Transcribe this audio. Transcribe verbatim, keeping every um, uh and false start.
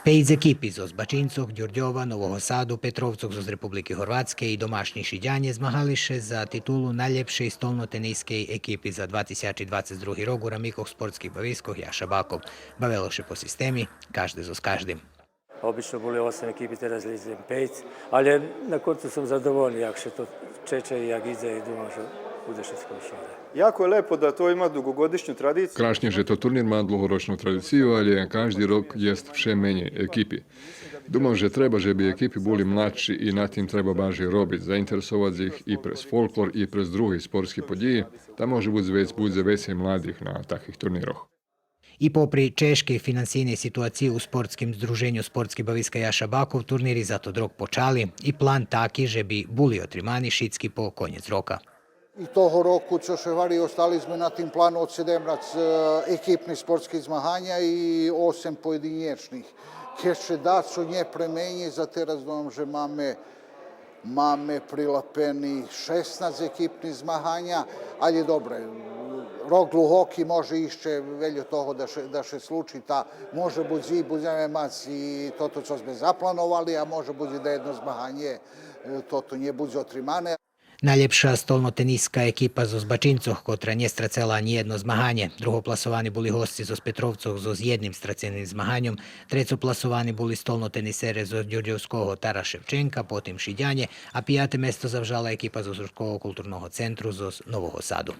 Пейц екипи зоз Бачинцох, Дюрдьова, Нового Саду, Петровцох зоз Републики Горватскей и домашнї Шидянє змагали ше за титулу найлєпшей столнотенискей екипи за два тисячи двацец други рок у рамикох спортских бавискох Яша Баков. Бавело ше по системи кажде зоз каждим. Обично були осем екипи, тераз лєм пейц, але на концу сом задовольни як ше то чече и як идзе и думам же буде шицко у шоре. Jako je lepo da to ima dugogodišnju tradiciju. Крашнє же то турнир ма длугорочну традицию, але кажди рок єст вше менєй екипи. Думам же треба же би екипи були младши и на тим треба баржей робиц, заинтересовац их и през фолклор и през други спортски подїї, та може буц вец будзе вецей младих на таких турнирох. И попри чежкей финансийней ситуациї у спортским здруженю Спортски бависка Яша Баков, турнири за тот рок почали и план таки же би були отримани шицки по конєц рока. И того року, цо ше гвари, остали зме на тим плану од седемнац, е, екипних спортских змаганя и осем поєдинєчних. Кед ше дацо нє пременї, за тераз думам же маме, маме прилапени шеснац екипних змаганя, але добре, рок глугоки, може ище вельо того да ше, да ше случи, та може буц и будземе мац и тото цо зме заплановали, а може буц и да єдно змаганє, е, тото нє будзе отримане. Найлєпша столнотениска екипа зоз Бачинцох, котра нє страцела анї єдно змаганє. Другопласовани були госци зоз Петровцох зоз єдним страценим змаганьом, трецопласовани були столнотенисере зоз Дюрдьовского Тарас Шевченка, потим Шидянє, а пияте место завжала екипа зоз Руского културного центру зоз Нового Саду.